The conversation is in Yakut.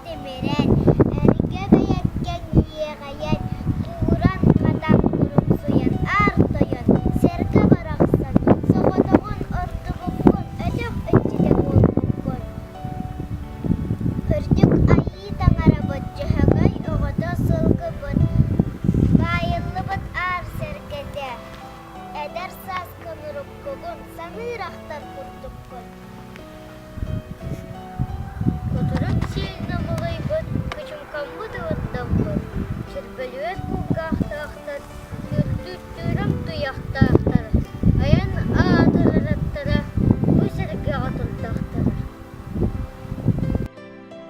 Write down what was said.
тимирэн, эргэ бэйэккэҥ иэҕэйэн, кууран-хатан курумсуйан аар тойон, сэргэ барахсан, соҕотоҕун ордубуккун, өтөх иччитэ буолбуккун. Үрдүк Айыы Таҥарабыт Дьөһөгөй оҕото сылгыбыт, баайыллыбыт аар сэргэтэ, эдэр сааскын уруккугун саныыр-ахтар курдуккун.